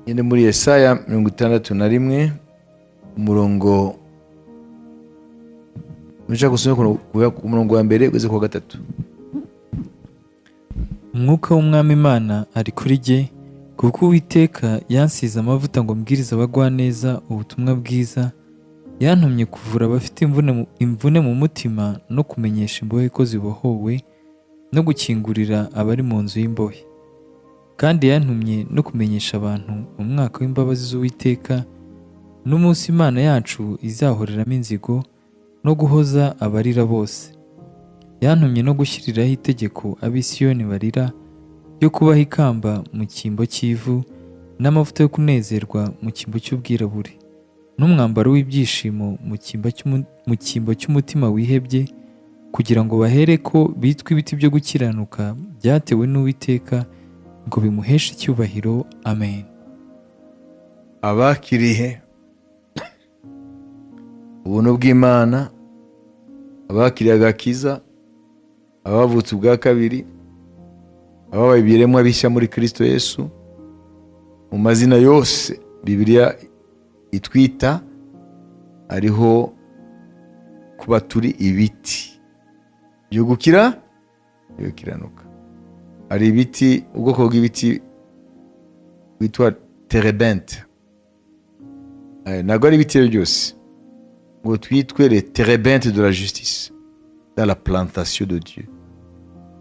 Nyine muri Yesaya 61, umurongo ushaka gusoma kuva ku murongo wa mbere ugeze ku wa gatatu. Umwuka w'Umwami Imana ari kuri jye, kuko Uwiteka yansize amavuta ngo mbwirize abagwaneza ubutumwa bwiza, yantumye kuvura abafite imvune mu mutima no kumenyesha imbohe ko zibohowe no gukingurira abari mu nzu y'imbohe. Kandi yantumye no kumenyesha abantu umwaka w'imbabazi z'Uwiteka n'umunsi Imana yacu izahoreramo inzigo no guhoza abarira bose. Yantumye no gushyiriraho itegeko ab'i Siyoni barira ryo kubaha ikamba mu cyimbo cy'ivu n'amavuta yo kunezerwa mu cyimbo cy'ubwirabure n'umwambaro w'ibyishimo mu cyimbo cy'umutima wihebye, kugira ngo bahereko bitwe ibiti byo gukiranuka byatewe n'Uwiteka ngo bimuheshe icyubahiro. Amen. Abakiriye ubuntu bw'Imana, abakiriye agakiza, abavutse ubwa kabiri, ababaye ibiremwa bishya muri Kristo Yesu, mu mazina yose Bibiliya itwita hariho kuba turi ibiti byo gukiranuka. Hari ibiti, ubwoko bw'ibiti bwitwa terebinte. Ntabwo ari ibiti byose ngo twitwe les térébinthes de la justice dans la plantation de Dieu,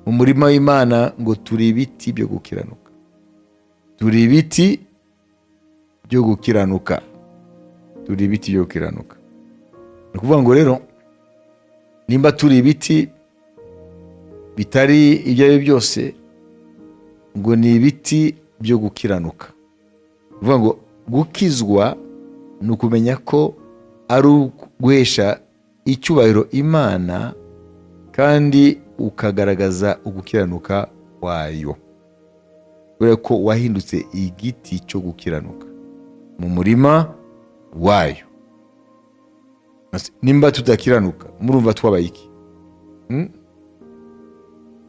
mu murima w'Imana, ngo turi ibiti byo gukiranuka, turi ibiti byo gukiranuka, turi ibiti byo gukiranuka. Ni ukuvuga ngo rero nimba turi ibiti bitari ibyo ari byo byose, ngo ni ibiti byo gukiranuka. Ni ukuvuga ngo gukizwa ni ukumenya ko ari uguhesha icyubahiro Imana kandi ukagaragaza ugukiranuka kwayo, kubera ko wahindutse igiti cyo gukiranuka mu murima wayo. Nimba tudakiranuka, murumva twabaye iki? Hmm?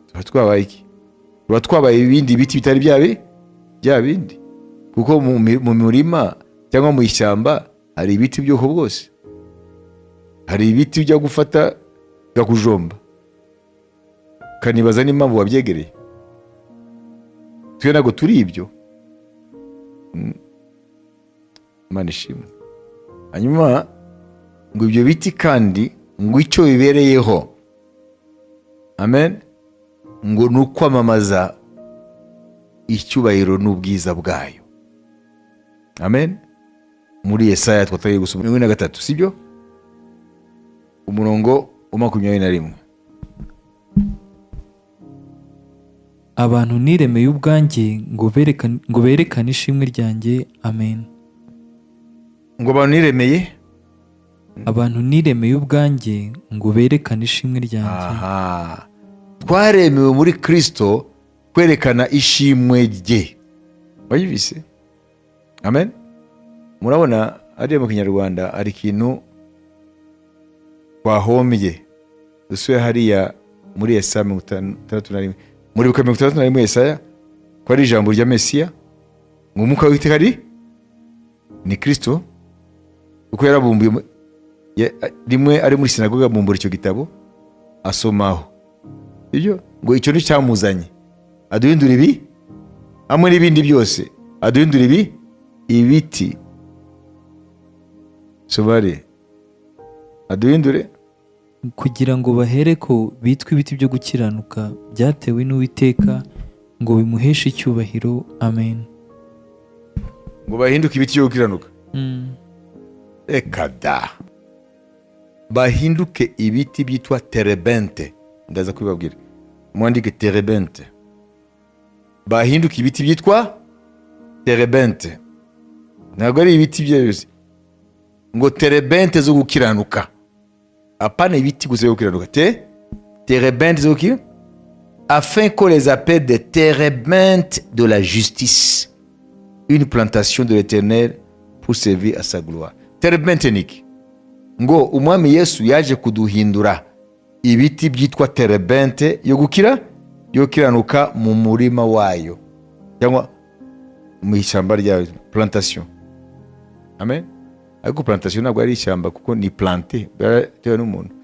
Tuba twabaye iki? Tuba twabaye ibindi biti bitari bya bindi, kuko mu murima cyangwa mu ishyamba hari ibiti by'ubwoko bwose. Hari ibiti ujya gufata bikakujomba, ukanibaza n'impamvu wabyegereye. Twe ntabwo turi ibyo. Imana ishimwe. Hanyuma ngo ibyo biti kandi ngo icyo bibereyeho, amen, ngo ni ukwamamaza icyubahiro n'ubwiza bwayo. Amen. Muri Yesaya twatangiye gusoma 43, sibyo? Umurongo wa 21. Abantu niremeye ubwanjye ngo berekane ishimwe ryanjye. Amen. Ngo abantu niremeye Abantu niremeye ubwanjye ngo berekane ishimwe ryanjye. Aha, twaremewe muri Kristo kwerekana ishimwe rye. Wayibise? Amen. Murabona ariya mu Kinyarwanda hari ikintu twahombye. Dusuye hariya muri Yesaya 61. Muribuka 61 Yesaya ko ari ijambo rya Mesiya, ngo umwuka w'Uwiteka ari ni Kristo, kuko yarabumbuye rimwe ari muri sinagoga, abumbura icyo gitabo asomaho ibyo, ngo icyo nticyamuzanye aduhindura ibi hamwe n'ibindi byose, aduhindura ibi ibiti sobare aduhindure Kugira ngo bahereko bitwe ibiti byo gukiranuka byatewe n'Uwiteka ngo bimuheshe icyubahiro. Amen. Ngo bahinduke ibiti byo gukiranuka. Reka da, bahinduke ibiti byitwa terebinte. Ndaza kubibabwira, mwandike terebinte. Bahinduke ibiti byitwa terebinte, ntabwo ari ibiti byose, ngo terebinte zo gukiranuka, apana ibiti gusa byo gukiranuka, te terebinte zo gukiranuka, afin qu'on les appelle des térébinthes de la justice, une plantation de l'Éternel pour servir à sa gloire. Terebinte niki? Ngo Umwami Yesu yaje kuduhindura ibiti byitwa terebinte yo gukiranuka mu murima wayo, cyangwa Mu ishyamba rya plantation. Amen. Ariko plantation ntabwo ari ishyamba, kuko ni plante byatewe n'umuntu.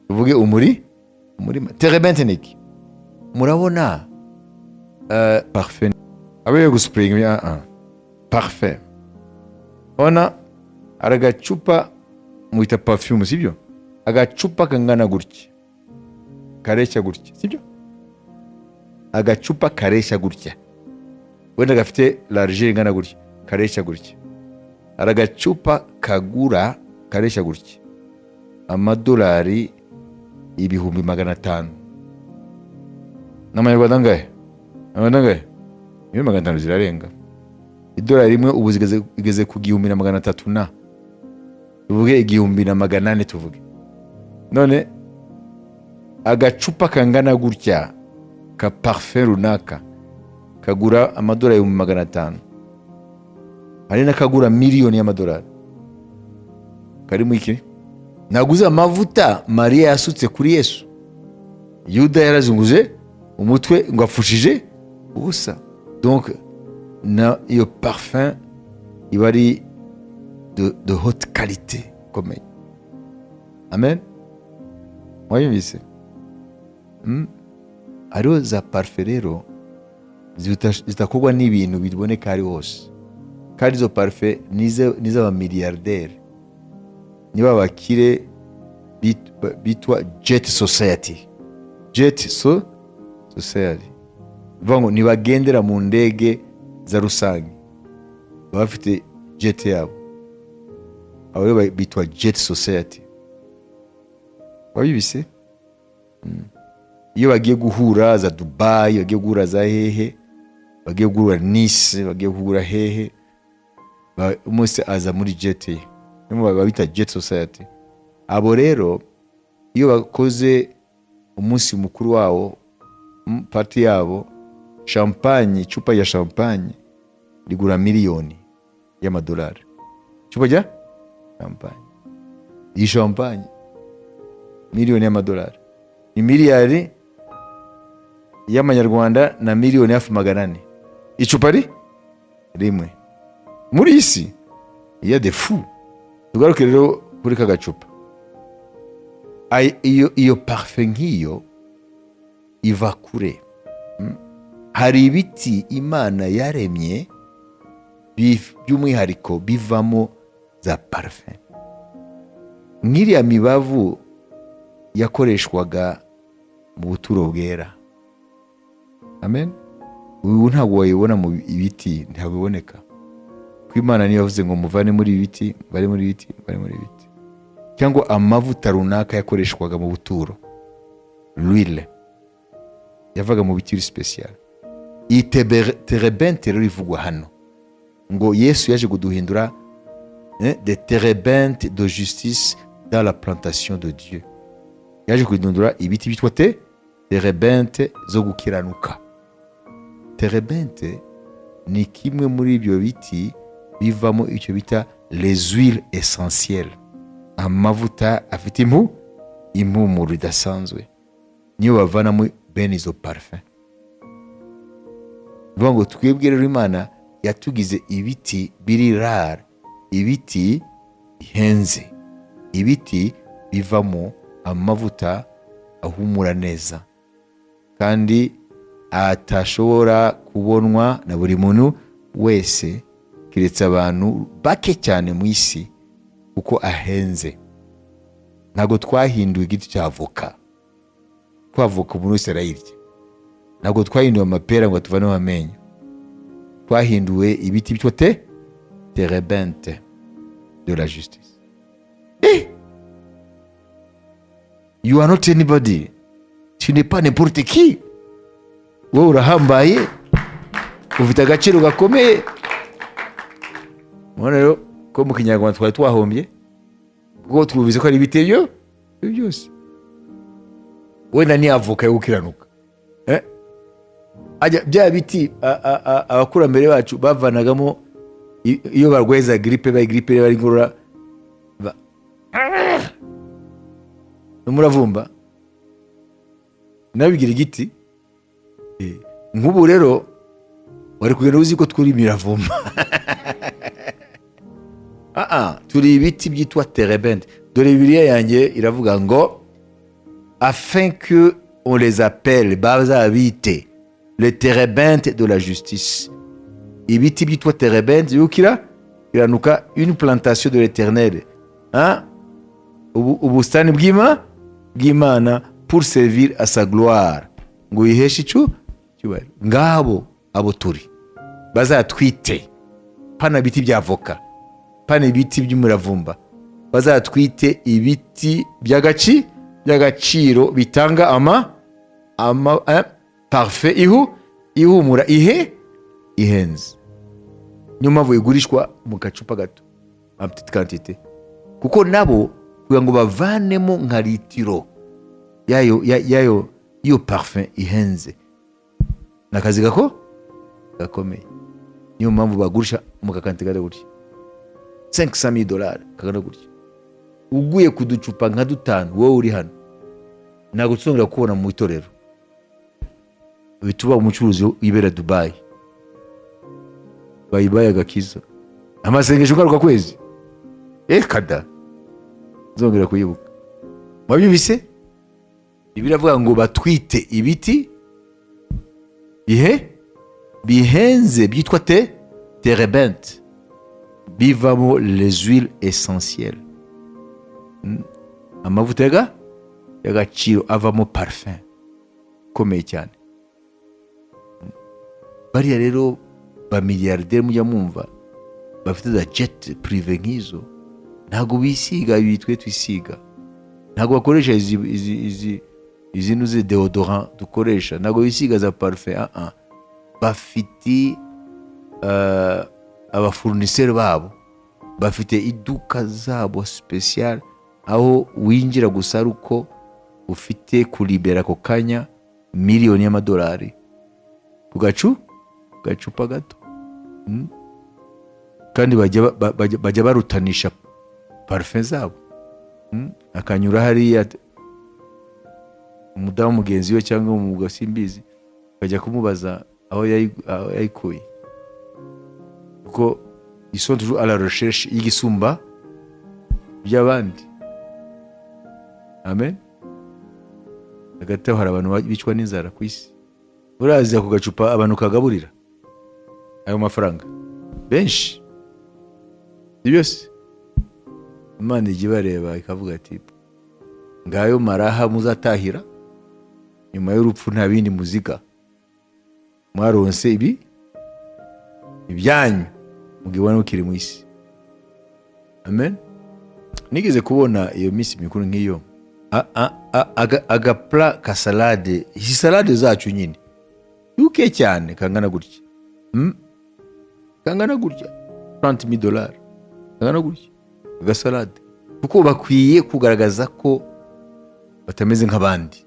Tuvuge umurima. Terebinte ni iki? Murabona parfum abe yo gusprayinga, parfum. Ona hari agacupa mwita perfume, sibyo? Agacupa kangana gutya, kareshya gutya, sibyo? Agacupa kareshya gutya, wenda gafite largeur ingana gutya, kareshya gutya. Hari agacupa kagura, kareshya gutya, amadolari 500,000. N'amanyarwanda angahe? Amanyarwanda angahe? 500,000 zirarenga. Idolari rimwe ubu igeze ku 1300 na, tuvuge 1400, tuvuge. None agacupa kangana gutya ka parfum runaka kagura amadolari 500,000. Hari n'akagura miliyoni y'amadolari. Karimo iki? Naguze amavuta Mariya yasutse kuri Yesu, Yuda yarazunguze umutwe ngo apfushije ubusa. Donc na iyo parfum iba ari de haute qualité ikomeye. Amen. Wayumvise? Hariho za parfum rero zidakorwa n'ibintu biboneka ari hose, kandi izo parfum ni iz'abamiliyarderi, niba abakire bitwa jet society. Jet society bivuga ngo ntibagendera mu ndege za rusange, baba bafite jet yabo. Abo rero bitwa jet society. Wabibise? Iyo bagiye guhura za Dubai, bagiye guhura za hehe, bagiye guhura Nice, bagiye guhura hehe, umunsi aza muri jet ye. Niyo babita jet society. Abo rero iyo bakoze umunsi mukuru wawo, party yabo, champagne, icupa rya champagne rigura miliyoni y'amadolari. Icupa rya champagne, iyi champagne, miliyoni y'amadolari ni miliyari y'amanyarwanda na miliyoni hafi 400, icupa rimwe. Muri iyi si iya de fou. Tugaruke rero kuri ka gacupa. Iyo parfum nk'iyo iva kure. Hari ibiti Imana yaremye by'umwihariko bivamo za parfum, nk'iriya mibavu yakoreshwaga mu buturo bwera. Amen. Ubu ntabwo wayibona mu ibiti, ntabwo iboneka, kuko Imana niyo yavuze ngo muvane muri ibi biti, bari muri ibi biti, bari muri ibi biti, cyangwa amavuta runaka yakoreshwaga mu buturo, l'huile yavaga mu biti biri spécial. Iyi terebinte rero ivugwa hano ngo Yesu yaje kuduhindura des térébinthes de justice dans la plantation de Dieu, yaje kuduhindura ibiti bitwa térébinthe zo gukiranuka. Terebinte ni kimwe muri ibyo biti bivamo icyo bita les huiles essentielles, amavuta afite impumuro idasanzwe. Niyo bavanamo bene izo parfum. Bivuga ngo twebwe rero Imana yatugize ibiti biri rare, ibiti bihenze, ibiti bivamo amavuta ahumura neza kandi atashobora kubonwa na buri muntu wese, keretse abantu bake cyane mu isi, kuko ahenze. Ntabwo twahinduye igiti cya avoka, kuko avoka umuntu wese arayirya. Ntabwo twahinduye amapera ngo tuvaneho amenyo. Twahinduwe ibiti byitwa terebinte de la justice. You are not anybody, tu n'es pas n'importe qui. Wowe urahambaye, ufite agaciro gakomeye. Mubona rero ko mu Kinyarwanda twari twahombye, kuko twumvise ko ari ibiti byo byose. Wenda ni avoka yo gukiranuka. Eh? Ajya bya biti abakurambere bacu bavanagamo iyo barwaye za grippe, bayi grippe, bari inkorora, n'umuravumba nawe bigira igiti. Nk'ubu rero Wari kugenda uzi ko turi imiravumba. Ah ah, turi ibiti byitwa terebente. Dore Bibiliya yanjye iravuga ngo afin que on les appelle, bazabite les térébinthes de la justice, ibiti byitwa terebente yukira iranuka, une plantation de l'Éternel, hein? Ubusitani bw'Imana, pour servir à sa gloire, ngo yiheshe icu cyubahiro. Ngabo abo turi, bazatwite pana ibiti bya avoka, pana ibiti by'umuravumba, bazatwite ibiti by'agaciro bitanga ama parfum ihumura ihenze. Niyo mpamvu igurishwa mu gacupa gato, en petite quantité, kuko nabo kugira ngo bavanemo nka litiro yayo iyo parfum ihenze ni akazi gakomeye. Niyo mpamvu bagurisha mu ka quantité gato gutya, 500 dollars kangana gutya. Uguye ku ducupa nka dutanu, wowe uri hano ntabwo tuzongera kubona mu itorero, uhita uba umucuruzi wibera Dubayi. Bayibaye agakiza, amasengesho ngaruka kwezi kada nzongera kuyibuka. Wabyumvise? Biravuga ngo batwite ibiti bihenze byitwa terebinte, bivamo les huiles essentielles. Amavuta y'agaciro avamo parfum ikomeye cyane. Bariya rero ba milliardaire mujya mwumva bafite za jet privé nk'izo, ntabwo bisiga ibi twe twisiga, ntabwo bakoresha izi nuze déodorant dukoresha, ntabwo bisiga za parfum. Ah ah, bafite aba fournisseur babo, bafite iduka zabo spécial, aho winjira gusa ari uko ufite kuribera ako kanya miliyoni y'amadolari ku gacupa gato. Kandi bajya barutanisha parfum zabo. Akanyura hariya umudamu mugenzi we cyangwa umugabo, simbizi, akajya kumubaza aho yayikuye, kuko ils sont toujours à la recherche y'igisumba by'abandi. Amen. Hagati aho hari abantu bicwa n'inzara ku isi. Urazi ako gacupa abantu kagaburira ayo mafaranga benshi? Si byose Imana ijya ibareba ikavuga ati: "Ngayo maraha muzatahira nyuma y'urupfu, nta bindi muziga mwaronse, ibi ibyanyu mugibona mukiri mu isi." Amen. Nigeze kubona iyo minsi mikuru nk'iyo aga plat ka salade, izi salade zacu nyine yuke cyane, kangana gutya. Kangana gutya, 30 dollars, kangana gutya agasalade, kuko bakwiye kugaragaza ko batameze nk'abandi.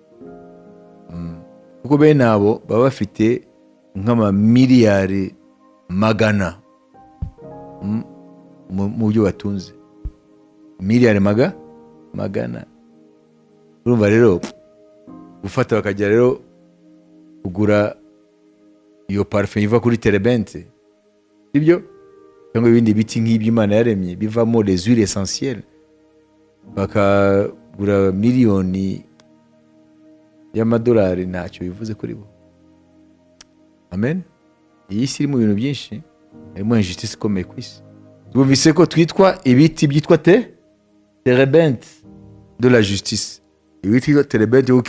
Kuko bene abo baba bafite nk'amamiliyari magana mu byo batunze, miliyari magana. Urumva rero gufata bakajya rero kugura iyo parfum iva kuri terebente, sibyo, cyangwa ibindi biti nk'ibyo Imana yaremye bivamo les huiles essentielles, bakagura miliyoni y'amadolari, ntacyo bivuze kuri bo. Amen. Iyi si iri mu bintu byinshi, harimo injustice ikomeye ku isi. Twumvise ko twitwa ibiti byitwa terebente de la justice, ibiti byitwa terebente yo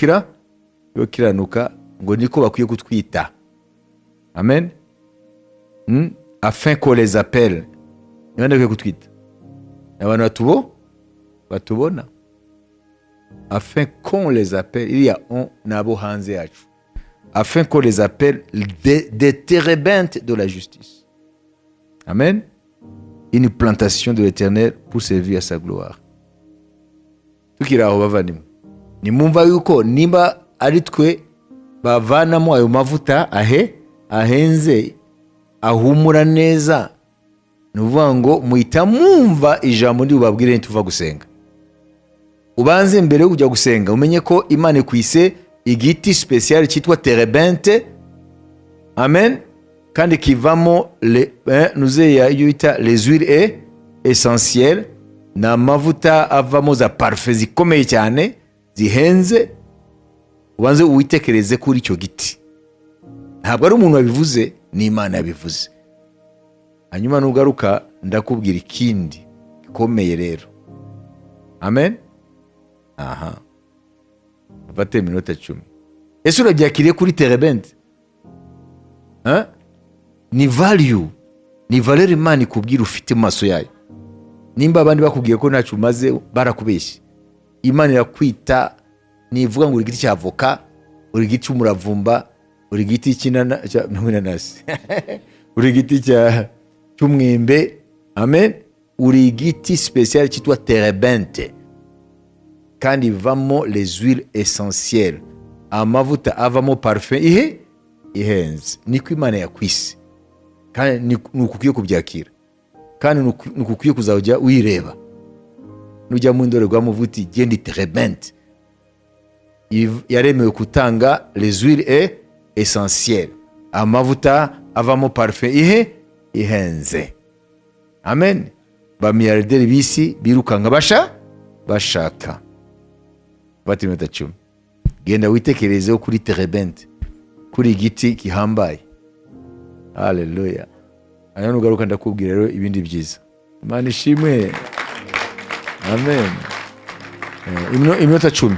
gukiranuka, ngo niko bakwiye kutwita. Amen. Afin qu'on les appelle, ni bande bakwiye kutwita? Ni abantu batubona. Afin qu'on les appelle, iriya on nabo hanze yacu, afin qu'on les appelle des térébinthes de la justice. Amen. Une plantation de l'Éternel pour servir à sa gloire. Tukiri aho bavandimwe, nimumva yuko nimba ari twe bavanamo ayo mavuta ahenze ahumura neza, ni ukuvuga ngo muhita mwumva ijambo ndi bubabwire nituva gusenga. Ubanze mbere yo kujya gusenga umenye ko Imana ikwise igiti spécial cyitwa terebente. Amen. Kandi Kandi kivamo nuzeya iyo bita les huiles essentielles, ni amavuta avamo za parfum zikomeye cyane zihenze. Ubanze witekereze kuri icyo giti. Ntabwo ari umuntu wabivuze, ni Imana yabivuze. Hanyuma nugaruka ndakubwira ikindi gikomeye rero. Amen. Aha mfate iminota 10. Ese urabyakiriye kuri terebente? Hein? Ni value, ni valeur Imana ikubwira ufite mu maso yayo. Nimba abandi bakubwiye ko ntacyo umaze, barakubeshye. Imana irakwita, nivuga ngo uri igiti cya avoka, uri igiti cy'umuravumba, uri igiti cy'inanasi, uri igiti cy'umwembe. Amen. Uri igiti spécial cyitwa terebente, kandi ivamo les huiles essentielles, amavuta avamo parfum ihenze. Niko Imana yakwise, kandi ni uku ukwiye kubyakira, kandi ni uku ukwiye kuzajya wireba. Nujya mu ndorerwamo uvuga uti: "Genda terebente yaremewe gutanga les huiles essentielles, amavuta avamo parfum ihenze." Amen. Ba milliardaires b'isi birukanka bashaka. Fata iminota 10, genda witekerezeho kuri terebente, kuri igiti gihambaye. Haleluya. Hanyuma nugaruka ndakubwira rero ibindi byiza. Imana ishimwe. Amen. Iminota 10.